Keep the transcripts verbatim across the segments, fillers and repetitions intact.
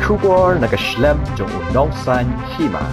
Khubor na ka shlem jong u nongsan hima.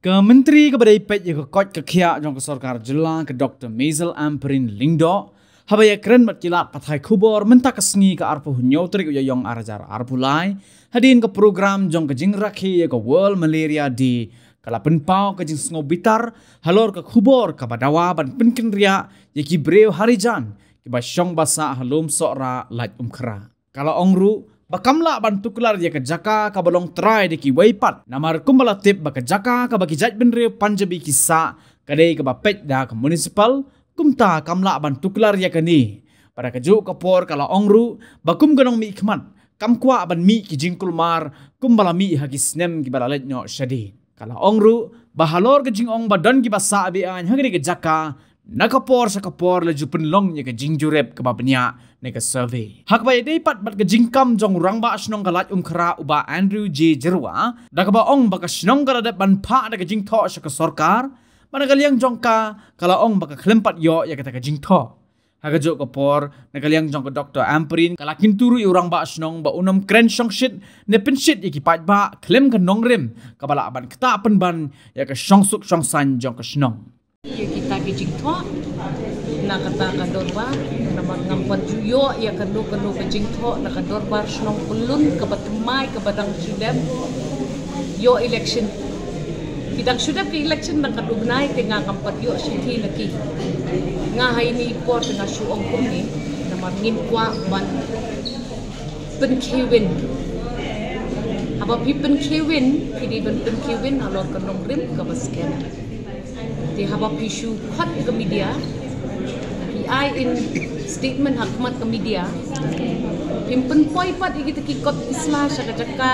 Ka Myntri kaba dei peit ïa ka koit ka khiah jong ka sorkar jylla, ka Doktor Maisel Ampareen Lyngdoh, haba ïakren bad ki lad pathai khubor mynta ka sngi, ka arphew hynñiew tarik u Ïaïong ar hajar arphew lai, hadien ka program jong ka jingrakhe ïa ka World Malaria Day, ka la pynpaw ka jingsngewbitar halor ka khubor kaba dawa ban pynkynriah ïa ki briew Harijan kiba shong ba sah ha Lum Sohra, Laitumkhrah. Ka la ong ruh ba kam lah ban tuklar ïa ka jaka kaba long trai da kiwei pat, namar kumba la tip ba ka jaka kaba ki jaitbynriew Punjabi ki sah ka dei kaba peit da ka municipal, kumta kam lah ban tuklar ïa kane. Bad ha kajuh ka por ka la ong ruh ba kum ka nongmihkhmat kam kwah ban mih ki jingkulmar kumba la mih ha ki snem kiba la leit noh shadien. Ka la ong ruh ba halor ka jingong ba don kiba sah be-aiñ ha kane ka jaka, na ka por sha ka por la ju pynlong ïa ka jingjurip kaba bniah ne ka survey. Ha kaba ïadei pat bad ka jingkam jong u Rangbah Shnong ka Laitumkhrah, u Bah Andrew J Jyrwa, da kaba ong ba ka shnong ka la dep ban phah da ka jingthoh sha ka sorkar, bad na ka liang jong ka, ka la ong ba ka khlem pat ïoh ïa kata ka jingthoh. Ha kajuh ka por, na ka liang jong ka Doktor Ampareen, ka la kyntu ruh ïa u Rangbah Shnong ba un ym kren shongshit ne pynshit ïa ki paidbah khlem ka nongrim kaba lah ban ktah pynban ïa ka shongsuk shongsaiñ jong ka shnong. Ïa kita ki jingthoh na kata ka dorbar, namar ngam pat ju ïoh ïa kano kano ka jingthoh na ka dorbar shnong Pyllun kaba thymmai kaba dang shu dep ïoh election. Ki dang shu dep ki election na kano bnai, te nga ngam pat ïoh shithi na ki. Nga ha ine i por te nga shu ong kumne, namar ngim kwah ban pynkhie win. Haba phi pynkhie win, phi dei ban pynkhie win halor ka nongrim kaba skhem. Te haba phi shu khot ïa ka media, phi ai in statement ha khmat ka media, phim pynpoi pat ïa kita ki kot ki sla sha ka jaka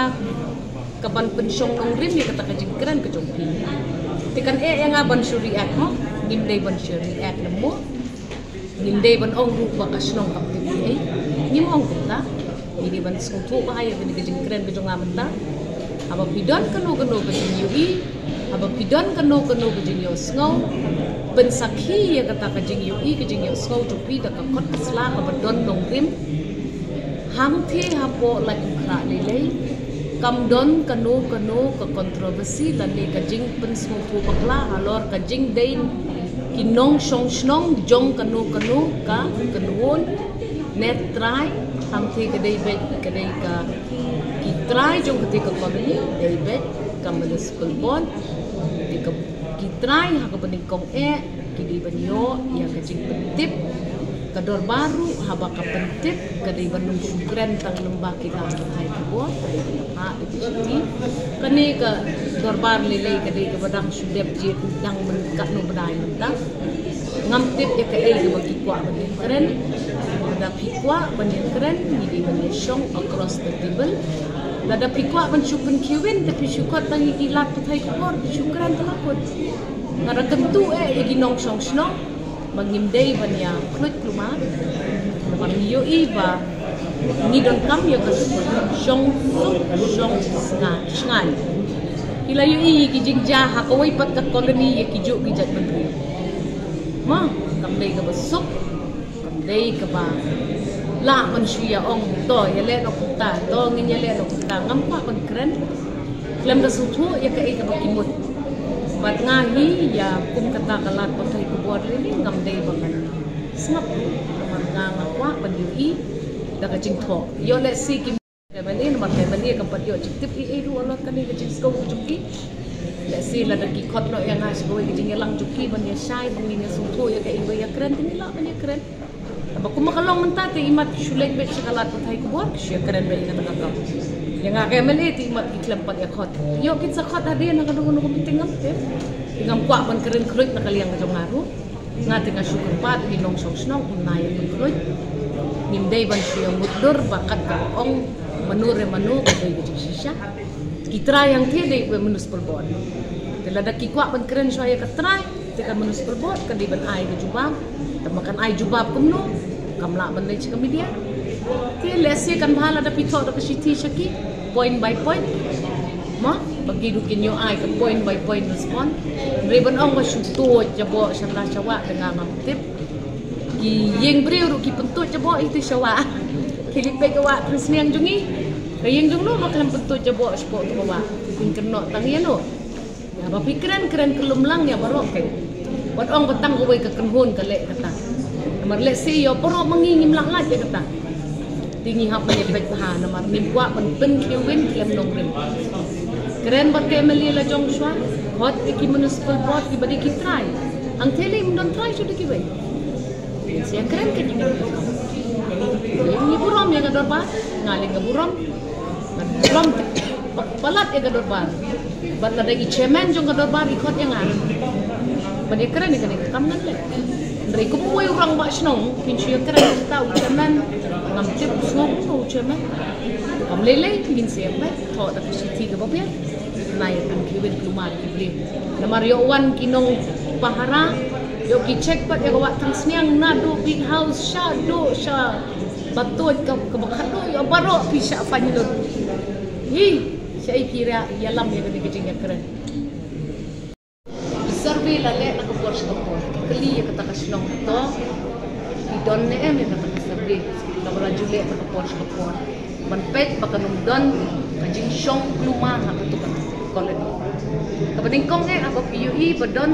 kaban pynshong nongrim ïa kata ka jingkren ka jong phi. Te kan eh ïa nga ban shu react, mo? Ngim dei ban shu react lem, mo? Ngim dei ban ong ruh ba ka shnong kam tip ei. Ngim ong kumta. Ngi dei ban sngewthuh bha ïa kane ka jingkren ka jong nga mynta. Haba phi don kano kano ka jingïohi, haba phi don kano kano ka jingïohsngew, pynsakhi ïa kata ka jingïohi, ka jingïohsngew jong phi da ka kot ka sla kaba don nongrim. Hangtei hapoh Laitumkhrah leilei, kam don kano kano ka controversy lane ka jingpynsngewthuh bakla halor ka jingdei ki nongshong shnong jong kano kano ka kynhun ne trai. Hangtei ka dei beit, ka dei ka, ki trai jong katei ka colony dei beit ka municipal board, dei ka, ki trai ha kaba nyngkong eh ki dei ban ïoh ïa ka jingpyntip. Ka dorbar ruh haba ka pyntip ka dei ban ym shu kren tang lyngba ki lad pathai khubor, ka dei ban phah da ki shithi. Kane ka dorbar leilei ka dei kaba dang shu dep jied dang myn katno bnai mynta. Ngam tip ïa kaei kaba ki kwah ban ïakren. Lada phi kwah ban ïakren, ngi dei ban ïashong across the table. Lada phi kwah ban shu pynkhie win, te phi shu khot tang ïa ki lad pathai khubor, phi shu kren te la kut. Nga da kyntu eh ïa ki nongshong shnong ba ngim dei ban ïa khluit kulmar. Namar ngi ïohi ba ngi donkam ïa ka suk, shong suk, shong snga-, shngain. Ki la ïohi ïa ki jingjia ha kawei pat ka colony ïa kijuh ki jaitbynriew. Ma, kam dei kaba suk, kam dei kaba lah ban shu ïa ong, to ïaleh noh kumta, to ngin ïaleh noh kumta, ngam kwah ban kren. Khlem da sngewthuh ïa kaei kaba ki mut. Bad nga hi ïa kum kata ka lad pathai khubor lei lei ngam dei ba ngan sngap ruh, namar nga nga kwah ban ïohi da ka jingthoh. Ïoh lehse ki family, namar family kam pat ïoh jingtip ei ei ruh halor kane ka jingsngew ka jong ki. Lehse lada ki khot noh ïa nga sha kawei ka jingïalang jong ki ban ïashai ba ngin ïasngewthuh ïa kaei ba ïakren, te ngi lah ban ïakren. Tangba kumba ka long mynta te imat ki shu leit beit sha ka lad pathai khubor, ki shu ïakren beit ïa kata ka kam. Ïa nga ka M L A te imat ki khlem pat ïa khot. Ïoh kin sa khot hadien ha kano kano ka meeting ngam tip. Te ngam kwah ban kren khluit na ka liang ka jong nga ruh. Nga te nga shu kyrpad ïa ki nongshong shnong, ym nai ban khluit. Ngim dei ban shu ïa mutdur ba kat ka ong mano re mano ka dei ka jingshisha. Ki trai hangtei dei ka municipal board. Te lada ki kwah ban kren shuwa ïa ka trai, te ka municipal board ka dei ban ai ka jubab. Tangba kan ai jubab kumno, kam lah ban leit sha ka media. Te lehse kan bha lada phi thoh da ka shithi sha ki, point by point. Mo, ba ki ruh kin ïoh ai ka point by point response. Hynrei ban ong ba shu tuid jaboh shata sha wah, te nga ngam tip. Ki ïing briew ruh ki pyntuid jaboh ïa kata sha wah. Ki leit beit ka wah khrisniang jong ngi. Ka ïing jong no ba khlem pyntuid jaboh shapoh to ba. Phin kynnoh tang ïa no. Ïa ba phi kren kren kyllum lang ïa baroh keiñ. Wat ong ba tang kawei ka kynhun ka leh kata. Namar lehse ïa baroh ma ngi ngim lah lait ïa kata. Te ngi hap ban ïa peit bha namar ngim kwah ban pynkhiew win khlem nongrim. Kren bad ka M L A la jong shuwa. Khot ïa ki municipal board kiba dei ki trai. Hangtei lei ym don trai shuh da kiwei. Sa ïa kren ka jingkren. Ngi burom ïa ka dorbar, nga lei nga burom. Nga burom te pa-, palat ïa ka dorbar. Bad lada i chairman jong ka dorbar i khot ïa nga ban ïa kren ïa kane ka kam ngan leh. Hynrei kumwei u rangbah shnong phin shu ïa kren ïa kata u chairman. Ngam tip u shnong u chairman. Kam lei lei ngin sa ïa peit, thoh da ka shithi kaba biang. Nai pynkhiew win kulmar ki briew. Namar ïoh wan ki nongpahara, ïoh ki check pat ïa ka wah Thangsniang naduh Big House shaduh sha Batuid ka, kaba khadduh ïoh baroh phi shah pynlut. Hi, shaei phi ïalam ïa kane ka jingïakren. Survey la leh na ka por sha ka por. Kylli ïa kata ka shnong to. Ki don ne em ïa kata ka survey. Kaba la ju leh na ka por sha ka por. Ban peit ba kan ym don ka jingshong kulmar ha kato ka colony. Kaba nyngkong eh haba phi ïohi ba don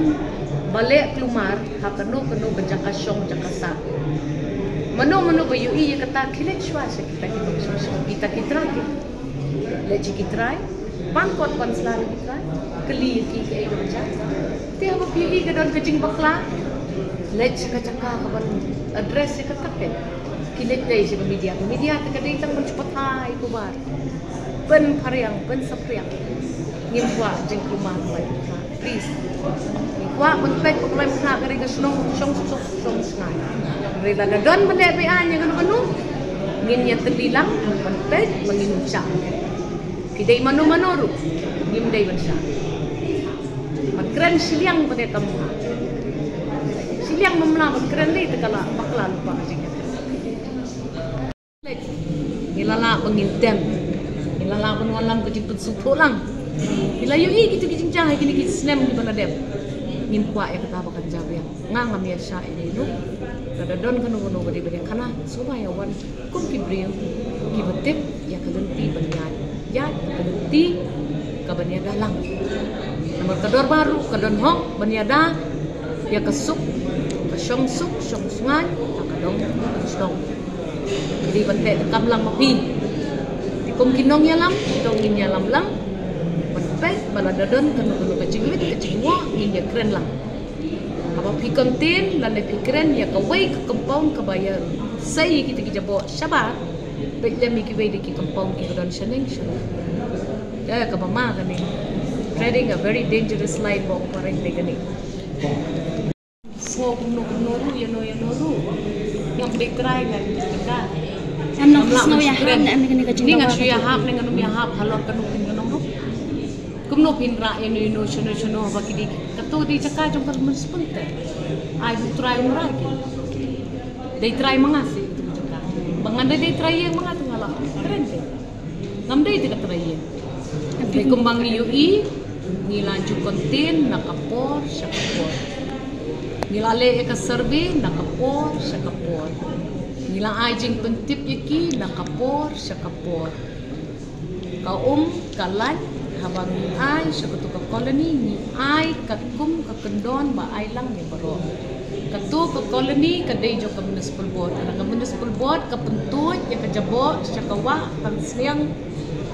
ba leh kulmar ha kano kano ka jaka shong jaka sah. Mano mano ba ïohi ïa kata khie leit shuwa sha kita ki nongshong shnong, kita ki trai ki. Leit sha ki trai, pan kot pan sla ïa ki trai, kylli ïa ki kaei kaba jia. Te haba phi ïohi ka don ka jingbakla, leit sha ka jaka kaban address ïa kata. Ki leit dei sha ka media, ka media te ka dei tang ban shu pathai khubor. Pynphriang, pynsaphriang. Ngim kwah jingkulmar ba ïa ka. Please. Ngi kwah ban peit ba ka lai mynta ka dei ka shnong shong shong shong shong shnong. Hynrei lada don ba leh beaiñ ïa kano kano, ngin ïa tylli lang ban peit ba ngin ym shah. Ki dei mano mano ruh ngim dei ban shah. Ban kren shiliang ba dei ka mha. Shiliang mamla ban kren dei te ka la bakla lypa ka jingkren. Ngi la lah ba ngin tem. Ngi la lah ban wallam ka jingpynsngewthuh lang. Ngi la ïohi kita ki jingjia ha kine ki snem kiba la dep. Ngin kwah ïa kata ba kan jia biang. Nga ngam ïa shah ïa ino. Lada don kano kano ba dei ba dei khana, sngewbha ïa wan kum ki briew kiba tip ïa ka lynti ban ïaid, ïaid ïa ka lynti kaban ïada lang. Namar ka dorbar ruh ka don hok ban ïada ïa ka suk, ka shong suk shong sngewbha ha ka dong ka shnong. Ki dei ban teh kam lang ma phi. Te kum ki nongïalam, ki dong ngin ïalam lang. Ban peit ba lada don kano kano ka jingwit ka jingwoh ngin ïa kren lang. Haba phi contain lane phi kren ïa kawei ka compound kaba ïa sei ïa kita ki jaboh shabar. Peit lem ïa kiwei de ki compound kiba don shaneng shaneng. Ïa kaba ma kane. Treading a very dangerous line ba ong pareng de kane. Sngew kumno kumno ruh, ïano ïano ruh. Ngam dei trai ngan dei ka. Em nong sngew ïahap ne em kane ka jingdawa. Ni ngan shu ïahap ne ngan ym ïahap halor kano kano ruh. Kumno phin rah ïano ïano shano shano ba ki dei. Kato dei jaka jong ka municipal te. Ai u trai u mrai ki. Dei trai ma nga seh kato jaka. Ba ngan dei dei trai ïeng ma nga te nga la kren te. Ngam dei te ka trai ïeng. Te kumba ngi ïohi ngi la ju contain na ka por sha ka por. Ngi la leh ïa ka survey na ka por sha ka por. Ngi la ai jingpyntip ïa ki na ka por sha ka por. Ka um ka lait haba ngi ai sha kato ka colony ngi ai katkum ka kyndon ba ai lang ïa baroh. Kato ka colony ka dei jong ka municipal board. Ka municipal board ka pyntuid ïa ka jaboh sha ka wah Thangsniang.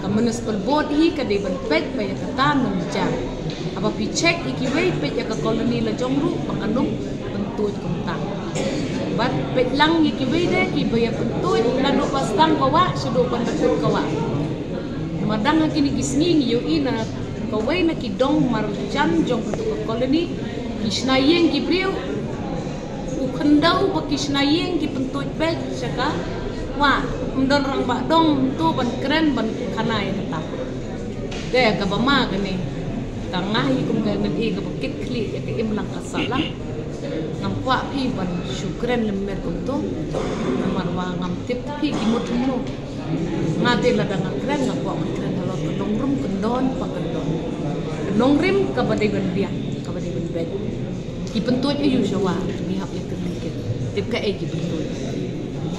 Ka municipal board hi ka dei ban peit ba ïa kata nang jam. Haba phi check ïa kiwei peit ïa ka colony la jong ruh ba kan ym pyntuid kumta. Bad peit lang ïa kiwei de kiba ïa pyntuid naduh ba sdang ka wah shaduh ban da kut ka wah. Namar dang ha kine ki sngi ngi ïohi na kawei na ki dong marjan jong kato ka colony ki shna ïing ki briew. U khyndew ba ki shna ïing ki pyntuid beit sha ka wah. Ym don rangbah dong to ban kren ban khana ïa kata. Te kaba ma kane. Tang nga hi kum ka M L A kaba kit khlieh ïa ka imlang ka sahlang. Ngam kwah phi ban shu kren lymmer kumto. Namar ba ngam tip phi ki mut kumno. Nga te lada nga kren nga kwah ban kren halor ka nongrim kyndon pa kyndon. Ka nongrim kaba dei ban biang, kaba dei ban beit. Ki pyntuid aïu sha wah, ngi hap ïa kylli ki. Tip kaei ki pyntuid.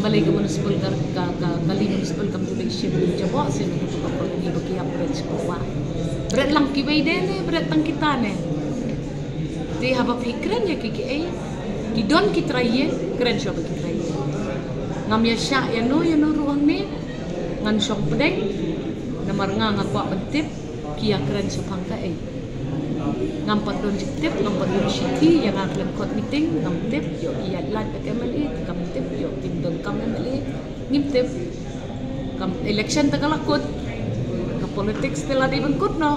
Balei ka municipal ka, ka, ka, kali municipal kam ju leit shim jabok sien, ka tu ka pyrthei ba ki ïa bret sha ka wah. Bret lang kiwei de ne, bret tang kita ne. Te haba phi kren ïa ki kiei, ki don ki trai ïing, kren shuwa ba ki trai ïing. Ngam ïa shah ïa no ïa no ruh hangne, ngan shong pdeng, namar nga nga kwah ban tip, ki ïa kren shaphang kaei. Ngam pat don jingtip, ngam pat don shithi, ïa nga khlem khot meeting, ngam tip, ïoh ki ïaid lait da ka M L A, kam tip, ïoh kim don kam M L A, ngim tip. Kam election te ka la kut, ka politics te la dei ban kut noh.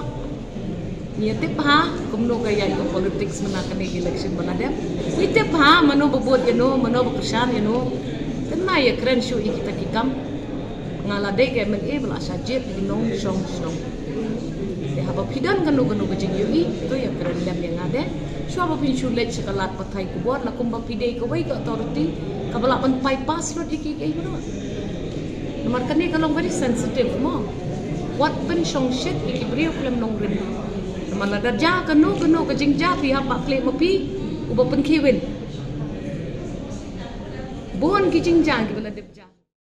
Ngi ïa tip bha kumno ka ïaid ka politics mynta kane ka election ba la dep. Ngi tip bha mano ba bud ïa no, mano ba kyrshan ïa no. Te nga ïa kren shuh ïa kita ki kam. Nga la dei ka M L A ba la shah jied ïa ki nongshong shnong. Te haba phi don kano kano ka jingïohi, to ïa kren lem ïa nga de. Shuwa ba phin shu leit sha ka lad pathai khubor, la kumba phi dei kawei ka authority kaba lah ban bypass lut ïa ki kiei baroh. Namar kane ka long very sensitive mo. Wat pynshongshit ïa ki briew khlem nongrim. Namar lada jia kano kano ka jingjia, phi hap ban klet ma phi uba pynkhie win. Bun ki jingjia kiba la dep jia.